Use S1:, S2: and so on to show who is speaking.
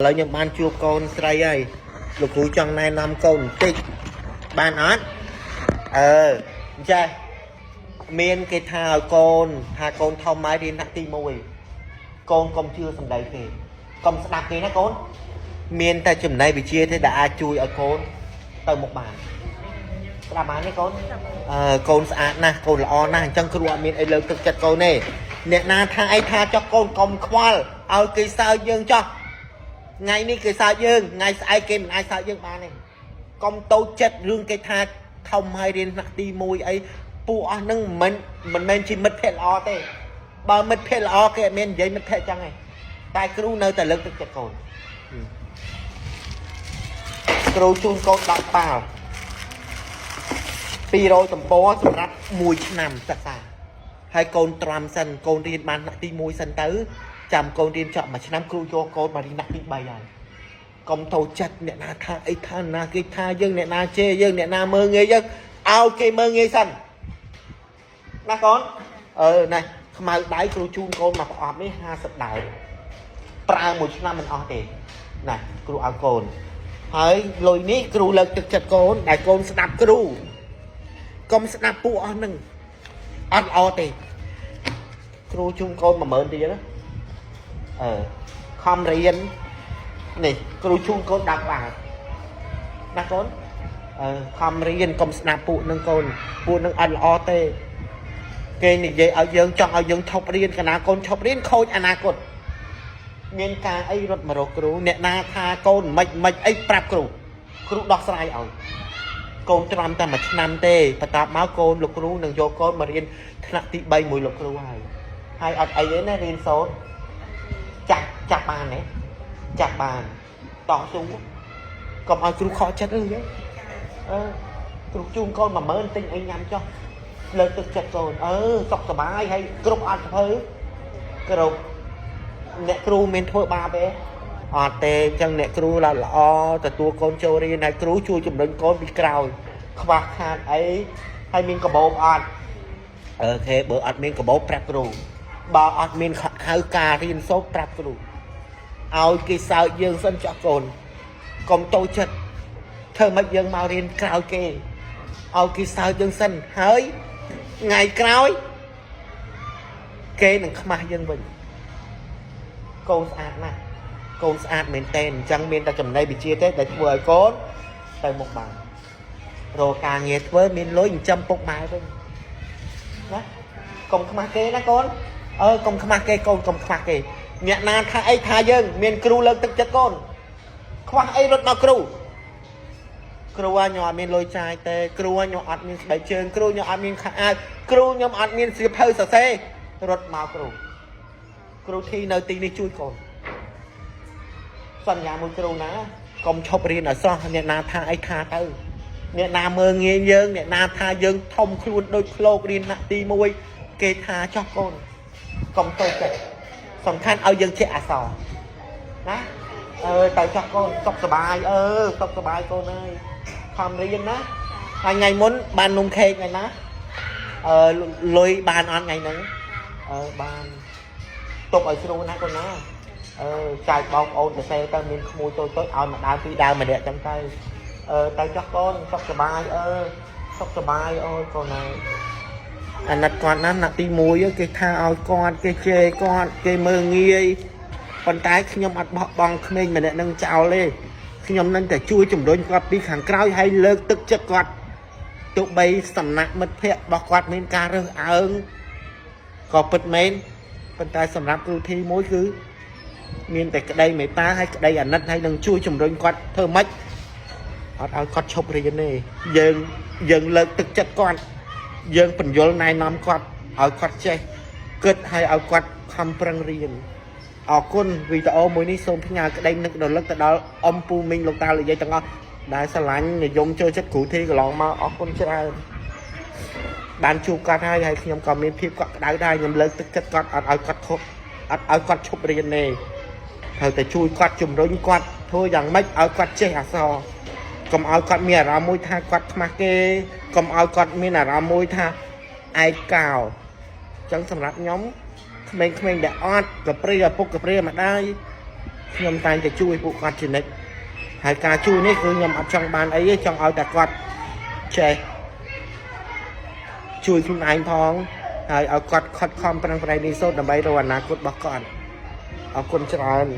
S1: ឥឡូវខ្ញុំបានជួបកូនស្រីហើយលោកគ្រូចង់ណែនាំកូនបន្តិចបានអត់អឺអញ្ចេះមានគេថាឲ្យកូនថាកូនធំហើយរៀនថ្នាក់ទី1កូនកុំជឿសម្ដីគេកុំស្ដាប់គេណាកូនមានតែចំណេះវិជ្ជាទេដែលអាចជួយឲ្យកូនទៅមុខបានស្ដាប់បានទេកូនអឺកូនស្អាតណាស់កូនល្អណាស់អញ្ចឹងគ្រូអត់មានអីលើកទឹកចិត្តកូនទេអ្នកណាថាអីថាចោះកូនកុំខ្វល់ឲ្យគេសើចយើងចោះ ថ្ងៃនេះគេសើចយើងថ្ងៃស្អែកគេមិនអាចសើចយើងបានទេកុំតូចចិត្តរឿងគេថាធំហើយរៀនថ្នាក់ទី1អីពួកអស់ហ្នឹងមិនមែនជាមិត្តភក្តិល្អទេបើមិត្តភក្តិល្អគេអត់មាននិយាយមិត្តភក្តិចឹងទេតែគ្រូនៅតែលើកទឹកចិត្តកូនគ្រូជូនកូន10បាល់200ទំព័រសម្រាប់1ឆ្នាំសិក្សាហើយកូនទ្រាំសិនកូនរៀនបានថ្នាក់ទី1សិនទៅចាំកូនរៀនចប់មួយឆ្នាំគ្រូយកកូនមករៀនថ្នាក់ទី3ហើយកុំតូចចិត្តអ្នកណាថាអីថាណាគេថាយើងអ្នកណាជេរយើងអ្នកណាមើងងាយយើងឲ្យគេមើងងាយសិនណាកូនអឺណែខ្មៅដៃគ្រូជូនកូនមកប្រអប់នេះ50ដើមប្រើមួយឆ្នាំមិនអស់ទេណាគ្រូឲ្យកូនហើយលុយនេះគ្រូលើកទឹកចិត្តកូនដែលកូនស្ដាប់គ្រូកុំស្ដាប់ពួកអស់ហ្នឹងអត់ល្អទេគ្រូជូនកូន10000រៀលណាអឺខំរៀននេះគ្រូជូនកូន10បាល់ណាកូនអឺខំរៀនកុំស្ដាប់ពួកនឹងកូនពួកនឹងអត់ល្អទេគេនិយាយឲ្យយើងចង់ឲ្យយើងឈប់រៀនកណាកូនឈប់រៀនខូចអនាគតមានការអីរត់មករកគ្រូអ្នកណាថាកូនមិនមិនអីប្រាប់គ្រូគ្រូដោះស្រាយឲ្យកូនត្រាំតែមួយឆ្នាំទេបន្ទាប់មកកូនលោកគ្រូនឹងយកកូនមករៀនថ្នាក់ទី3មួយលោកគ្រូហើយហើយអត់អីទេណារៀនសូត្រចាក់ចាក់បានទេចាក់បានតស៊ូកុំឲ្យគ្រូខកចិត្តអឺអឺគ្រូជូនកូន10000ទិញអីញ៉ាំចុះលើកទឹកចិត្តកូនអឺសុខសប្បាយហើយគ្រប់អត់ធ្វើគ្រប់អ្នកគ្រូមានធ្វើបាបទេអត់ទេអញ្ចឹងអ្នកគ្រូឡើងល្អទទួលកូនចូលរៀនហើយគ្រូជួយជំរុញកូនពីក្រោយខ្វះខាតអីហើយមានកាបូបអត់OK បើអត់មានកាបូបប្រាប់គ្រូបើអត់មានហៅការរៀនសូត្រប្រាប់គ្រូឲ្យគេសើចយើងសិនចោះកូនកុំតូចចិត្តធ្វើម៉េចយើងមករៀនក្រោយគេឲ្យគេសើចយើងសិនហើយថ្ងៃក្រោយគេនឹងខ្មាស់យើងវិញកូនស្អាតណាស់កូនស្អាតមែនតើអញ្ចឹងមានតែចំណេះវិជ្ជាទេដែលធ្វើឲ្យកូនទៅមុខបានរកការងារធ្វើមានលុយចិញ្ចឹមពុកម៉ែវិញណាកុំខ្មាស់គេណាកូនអើកុំខ្មាស់គេកូនកុំខ្មាស់គេអ្នកណាថាអីថាយើងមានគ្រូលើកទឹកចិត្តកូនខ្វះអីរត់មកគ្រូគ្រូខ្ញុំអត់មានលុយចាយទេគ្រូខ្ញុំអត់មានស្បែកជើងគ្រូខ្ញុំអត់មានខោអាវគ្រូខ្ញុំអត់មានសៀវភៅសរសេររត់មកគ្រូគ្រូធីនៅទីនេះជួយកូនសន្យាមួយគ្រូណាកុំឈប់រៀនឲ្យសោះអ្នកណាថាអីថាទៅអ្នកណាមើងងាយយើងអ្នកណាថាយើងធំខ្លួនដូចឃ្លោករៀនថ្នាក់ទី1គេថាចោះកូនកុំតូចចិត្តសំខាន់ឲ្យយើងចេះអក្សរណាអើទៅចោះកូនសុខសប្បាយអឺសុខសប្បាយកូនអើយខំរៀនណាហើយថ្ងៃមុនបាននំខេកថ្ងៃណាអឺលុយបានអត់ថ្ងៃហ្នឹងអឺបានទុកឲ្យស្រួលណាកូនណាអឺចែកបងប្អូនទៅសេទៅមានក្មួយតូចតូចឲ្យមួយដើមពីរដើមម្នាក់ចឹងទៅអឺទៅចោះកូនសុខសប្បាយអឺសុខសប្បាយអូយកូនអើយអាណិតគាត់ណាស់ណាទី1គេថាឲ្យគាត់គេជេរគាត់គេមើងងាយប៉ុន្តែខ្ញុំអត់បោះបង់ក្មេងម្នាក់នឹងចោលទេខ្ញុំនឹងតែជួយជំរុញគាត់ពីខាងក្រោយហើយលើកទឹកចិត្តគាត់ទោះបីសំណាក់មិត្តភ័ក្តិរបស់គាត់មានការរើសអើងក៏ពិតមែនប៉ុន្តែសម្រាប់គ្រូធីមួយគឺមានតែក្តីមេត្តាហើយក្តីអាណិតហើយនឹងជួយជំរុញគាត់ធ្វើម៉េចអត់ឲ្យគាត់ឈប់រៀនទេយើងយើងលើកទឹកចិត្តគាត់យើងបញ្យលណែនាំគាត់ឲ្យគាត់ចេះគិតហើយឲ្យគាត់ខំប្រឹងរៀនអរគុណវីដេអូមួយនេះសូមផ្ញើក្តីនឹករលឹកទៅដល់អ៊ំពូមីងលោកតាលោកយាយទាំងអស់ដែលស្រឡាញ់និយមចូលចិត្តគ្រូធីកន្លងមកអរគុណច្រើនបានជួបគាត់ហើយហើយខ្ញុំក៏មានភាពកក់ក្ដៅដែរខ្ញុំលើកទឹកចិត្តគាត់អត់ឲ្យគាត់ខុសអត់ឲ្យគាត់ឈប់រៀនទេត្រូវតែជួយគាត់ជំរុញគាត់ធ្វើយ៉ាងម៉េចឲ្យគាត់ចេះអក្សរកុំឲ្យគាត់មានអារម្មណ៍មួយថាគាត់ខ្មាស់គេកុំឲ្យគាត់មានអារម្មណ៍មួយថាឯកោអញ្ចឹងសម្រាប់ខ្ញុំក្មេងៗដែលអត់កព្រាឪពុកកព្រាម្ដាយ ខ្ញុំតែងតែជួយពួកគាត់ជានិច្ចហើយការជួយនេះគឺខ្ញុំអត់ចង់បានអីទេចង់ឲ្យតែគាត់ចេះជួយខ្លួនឯងផងហើយឲ្យគាត់ខិតខំប្រឹងប្រែងរៀនសូត្រដើម្បីរកអនាគតរបស់គាត់អរគុណច្រើន។